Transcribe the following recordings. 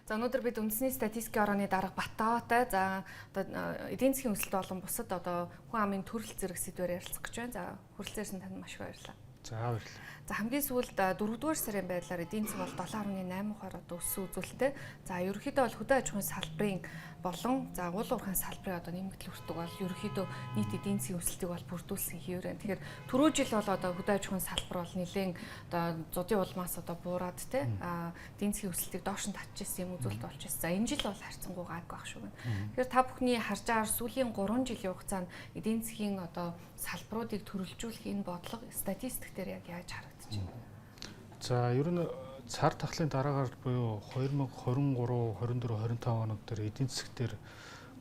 За, өнөөдөр бид үндэсний статистикийн орооны дарга Батаваатай, за, одоо эдийн засгийн өсөлт болон бусад одоо хүн амын төрөл зэрэг сэдвээр ярилцах гэж байна. За, хүрэлцээрсэн танд маш их баярлалаа. За, баярлалаа. За, хамгийн сүүлд дөрөвдүгээр сарын байдлаар эдийн засаг бол 7.8%-аар одоо өссөн үзүүлэлттэй. За, ерөнхийдөө бол хөдөө аж ахуйн салбарын болон, за, уул уурхайн салбарын одоо нэмэгдэл хүртэг бол ерөнхийдөө нийт эдийн засгийн өсөлтийг бол бүрдүүлсэн хэвээр байна. Тэгэхээр түрүү жил бол одоо хөдөө аж ахуйн салбар бол нэлээд одоо зудын улмаас одоо буураад те эдийн засгийн өсөлтийг доош нь татчихсан юм үзүүлэлт болж байсан. За, энэ жил бол харьцангуй гайгүй байх шүү гэнэ. Тэгэхээр та бүхний харж байгаа сүүлийн 3 жилийн хугацаанд эдийн засгийн одоо салбаруудыг төрөлжүүлэх энэ бодлого статистик дээр яг яаж харагдаж байна? За, ер нь цар тахлын дараагаар буюу 2023, 24, 25 онууд дээр эдийн засаг дээр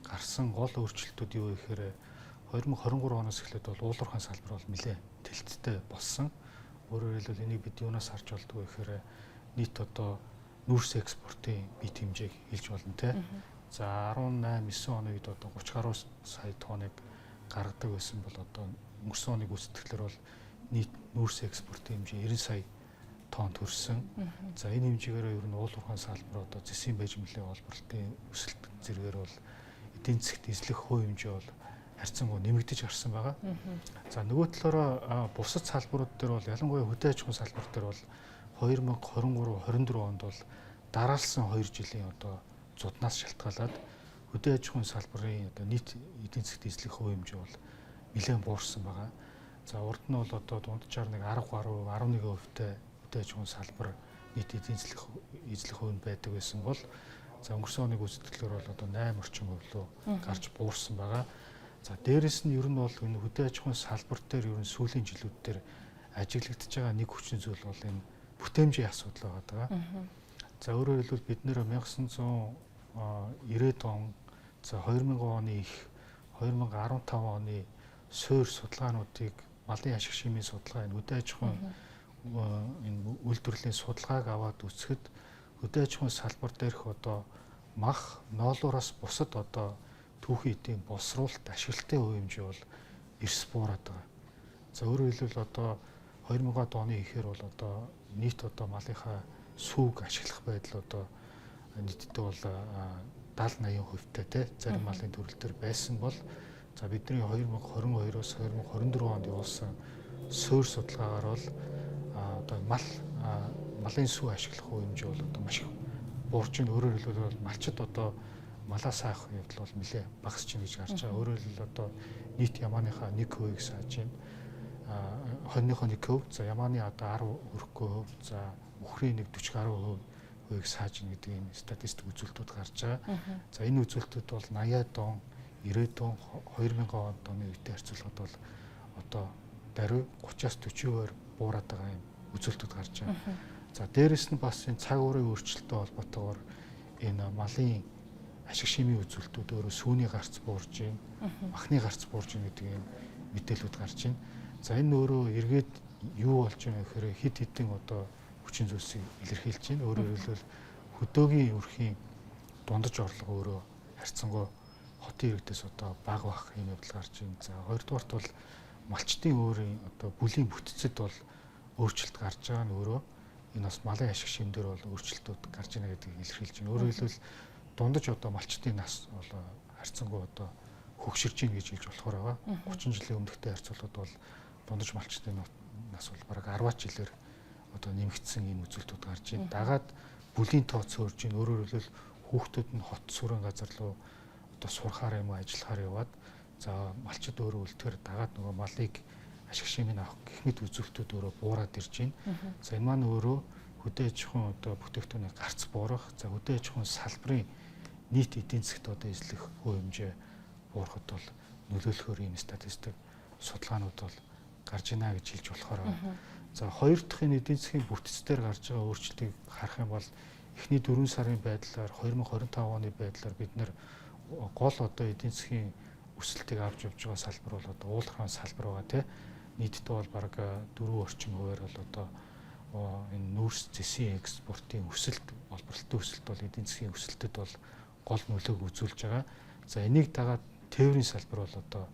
гарсан гол өөрчлөлтүүд юу гэхээр 2023 оноос эхлээд бол уул уурхайн салбар бол нэлээ тэлттэй болсон. Өөрөөр хэлбэл, энийг бид юунаас харж болдгоо гэхээр нийт одоо нүүрс экспортын нийт хэмжээг хэлж болно те. За, 18 9 оны үед одоо 30 гаруй сая тонныг гаргадаг байсан бол одоо өнгөрсөн оны гүйцэтгэлээр бол нийт нүүрс экспортын хэмжээ 90 сая тонн төрсөн. За, энэ хэмжээгээр ер нь уул уурхайн салбар одоо зэсийн байжмлын олборлолтын өсөлт зэрэгээр бол эдийн засагт эзлэх хувь хэмжээ бол харьцангуй нэмэгдэж гарсан байгаа. За, нөгөө талаараа бусад салбарууд дээр бол, ялангуяа хөдөө аж ахуйн салбар дээр бол 2023 24 онд бол дараалсан 2 жилийн одоо зуднаас шалтгаалаад хөдөө аж ахуйн салбарын одоо нийт эдийн засагт эзлэх хувь хэмжээ бол нэлээд буурсан байгаа. За, урд нь бол одоо дунджаар нэг 10 гаруй 11%-тай хөдөө аж ахуйн салбар нийт эдийн эзлэх хувь нь байдаг байсан бол, за, өнгөрсөн оны гүйцэтгэлээр бол одоо 8 орчим хувь руу гарч буурсан байгаа. За, дээрэс нь ер нь бол энэ хөдөө аж ахуйн салбар дээр ер нь сүүлийн жилүүд дээр ажиглагдж байгаа нэг хүчин зүйл бол энэ бүтээмжийн асуудал байгаа. За, өөрөөр хэлбэл, бид нэр 1990-ад он, за, 2000 оны их, 2015 оны суур судалгаануудыг, малын ашиг шимийн судалгаа, энэ хөдөө аж ахуйн энэ үйлдвэрлэлийн судалгааг аваад үзэхэд хөдөө аж ахуйн салбар дээрх одоо мах, ноолуураас бусад одоо түүхий эдийн боловсруулалт ашиглалтын хувь хэмжээ бол эрс буураад байгаа. За, өөрөөр хэлбэл, одоо 2000-ад оны ихээр бол одоо нийт одоо малынхаа сүүг ашиглах байдал одоо нийтдээ бол 70 80% тай те зарим малын төрөл төр байсан бол, за, бидний 2022-оос 2024 онд явуулсан суур судалгаагаар бол одоо малын сүү ашиглах хувь хэмжээ бол одоо маш их буурч байна. Өөрөөр хэлбэл бол малчид одоо малаа саах явдал бол нэлээ багасч байна гэж гарч байгаа. Өөрөөр хэлбэл, одоо нийт ямааныхаа 1%-ийг сааж байна. Хоньныхоо 1%, за, ямааны одоо 10 хүрэхгүй хувь, за, үхрийн нэг 40 гаруй хувийг сааж байна гэдэг ийм статистик үзүүлэлтүүд гарч байгаа. За, энэ үзүүлэлтүүд бол 80-ад он, 90-ад он, 2000 оны үетэй харьцуулахад бол одоо даруй 30-аас 40%-аар буураад байгаа юм үзүүлэлтүүд гарч байгаа. За, дээрэс нь бас энэ цаг уурын өөрчлөлттэй холбоотойгоор энэ малын ашиг шимийн үзүүлэлтүүд өөрөө сүүний гарц буурж байна, махны гарц буурж байна гэдэг ийм мэдээлэлүүд гарч байна. За, энэ өөрөө эргээд юу болж байна гэхээр хэд хэдэн одоо хүчин зүйлсийг илэрхийлж байна. Өөрөөр хэлбэл, хөдөөгийн өрхийн дундаж орлого өөрөө харьцангуй хотын иргэдээс одоо бага байх юм явдал гарч байна. За, хоёрдугаарт бол малчдын өөрийн одоо бүлийн бүтцэд бол өөрчлөлт гарч байгаа нь өөрөө энэ бас малын ашиг шим дээр бол өөрчлөлтүүд гарч байна гэдгийг илэрхийлж байна. Өөрөөр хэлбэл, дундаж одоо малчдын нас бол харьцангуй одоо хөгширж байна гэж хэлж болохоор байгаа. 30 жилийн өмнөхтэй харьцуулахад бол дундаж малчдын нас бол бараг 10 жилээр одоо нэмэгдсэн ийм үзүүлэлтүүд гарч байна. Дагаад бүлийн тоо цөөрж байна. Өөрөөр хэлбэл, хүүхдүүд нь хот сүрэн газар руу одоо сурахаар юм уу ажиллахаар яваад, за, малчид өөрөө үлдэхээр дагаад нөгөө малыг ашиг шимийг авах гэх мэт үзүүлэлтүүд өөрөө буураад ирж байна. За, энэ маань өөрөө хөдөө аж ахуйн одоо бүтээгдэхүүний гарц буурах, за, хөдөө аж ахуйн салбарын нийт эдийн засагт одоо эзлэх хувь хэмжээ буурахад бол нөлөөлөхөөр ийм статистик судалгаанууд бол гарч байна гэж хэлж болохоор. За, хоёр дахь энэ эдийн засгийн бүтц дээр гарч байгаа өөрчлөлтийг харах юм бол эхний 4 сарын байдлаар, 2025 оны байдлаар бид нэр гол одоо эдийн засгийн өсөлтийг авч явж байгаа салбар бол одоо уул уурхайн салбар байгаа тий. Нийтдээ бол бараг 4 орчим хувиар бол одоо энэ нүүрс зэсийн экспортын өсөлт, олборлолтын өсөлт бол эдийн засгийн өсөлтөд бол гол нөлөөг үзүүлж байгаа. За, энийг дагаад тээврийн салбар бол одоо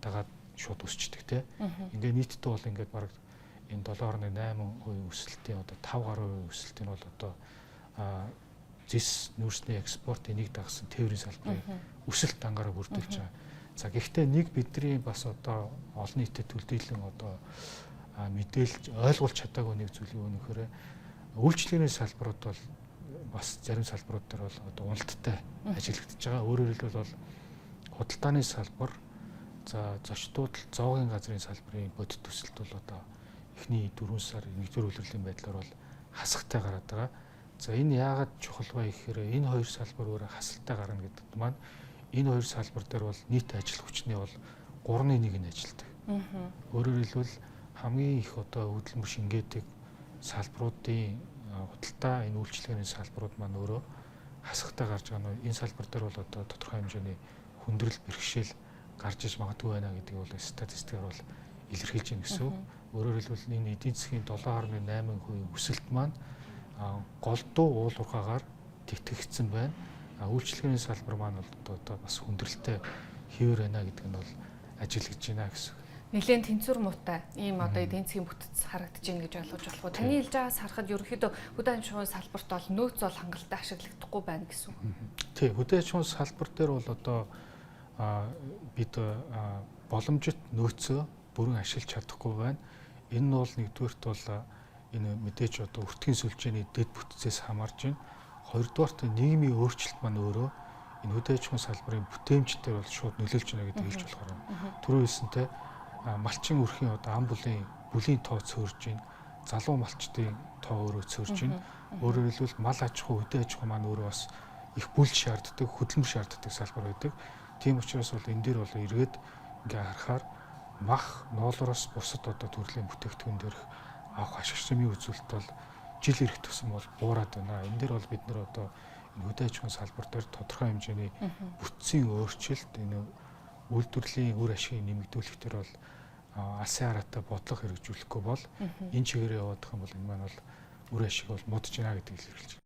дагаад шууд өсчдөг тий. Ингээ нийтдээ бол ингээд бараг энэ 7.8% өсөлтийн одоо 5 гаруй хувийн өсөлтийн бол одоо зэс нүүрсний экспорт энийг дагсан тээврийн салбарын өсөлт дангаараа бүрдүүлж байгаа. За гэхдээ нэг бидний бас одоо олон нийтэд төлөөлөн одоо мэдээлж ойлгуулж чадаагүй нэг зүйл юу нөхөрөө үйлчилгээний салбарууд бол бас зарим салбарууд дээр бол одоо уналттай ажиглагдаж байгаа. Өөрөөр хэлбэл бол худалдааны салбар, за зочдууд, зоогийн газрын салбарын бодит өсөлт бол одоо эхний 4 сар 1-р улирлын байдлаар бол хасахтай гараад байгаа. За энэ яагаад чухал вэ гэхээр энэ хоёр салбар өөрөө хасалтай гарна гэдэгт маань энэ хоёр салбар дээр бол нийт ажил хүчний бол 3-ны 1 нь ажилладаг. Өөрөөр хэлбэл хамгийн их одоо хөдөлмөр шингээдэг салбаруудын худалдаа энэ үйлчилгээний салбарууд маань өөрөө хасахтай гарч байгаа нь энэ салбар дээр бол одоо тодорхой хэмжээний хүндрэл бэрхшээл гарч иж магадгүй байна гэдгийг бол статистикээр бол илэрхийлж байна гэсэн үг. Өөрөөр хэлбэл энэ эдийн засгийн 7.8% өсөлт маань голдуу уул уурхаагаар тэтгэгдсэн байна. Үйлчилгээний салбар маань бол одоо бас хүндрэлтэй хэвээр байна гэдэг нь бол ажиглагдж байна гэсэн. Нэлээд тэнцвэр муутай ийм одоо эдийн засгийн бүтэц харагдаж байна гэж ойлгож болох уу? Таны хэлж байгаас харахад ерөнхийдөө хөдөө аж ахуйн салбарт бол нөөц бол хангалттай ашиглагдахгүй байна гэсэн үг. Тий, хөдөө аж ахуйн салбар дээр бол одоо бид боломжит нөөцөө бүрэн ашиглаж чадахгүй байна. Энэ нь бол нэгдүгээрт бол энэ мэдээж одоо өртгийн сүлжээний дэд бүтцээс хамаарж байна. Хоёрдугаарт нийгмийн өөрчлөлт маань өөрөө энэ хөдөө аж ахуйн салбарын бүтээмжээр бол шууд нөлөөлж байна гэдгийг хэлж болохоор байна. Түрүү хэлсэнтэй малчин өрхийн одоо ам бүлийн тоо цөөрж байна. Залуу малчдын тоо өөрөө цөөрж байна. Өөрөөр хэлбэл мал аж ахуй, хөдөө аж ахуй маань өөрөө бас их бүл шаарддаг, хөдөлмөр шаарддаг салбар байдаг. Тийм учраас бол энэ дээр бол эргээд ингээ харахаар мах ноолороос бусад одоо төрлийн бүтээгдэхүүн дээрх авах ашиг чимийн үзүүлэлт бол жил ирэх тусам бол буураад байна. Энэ дээр бол бид нэр одоо энэ хөдөө аж ахуйн салбар дээр тодорхой хэмжээний бүтцийн өөрчлөлт, энэ үйлдвэрлэлийн үр ашигыг нэмэгдүүлэх дээр бол алсын хараатай бодлого хэрэгжүүлэхгүй бол энэ чигээрээ явах юм бол энэ маань бол үр ашиг бол муудаж байна гэдгийг илэрхийлж байна.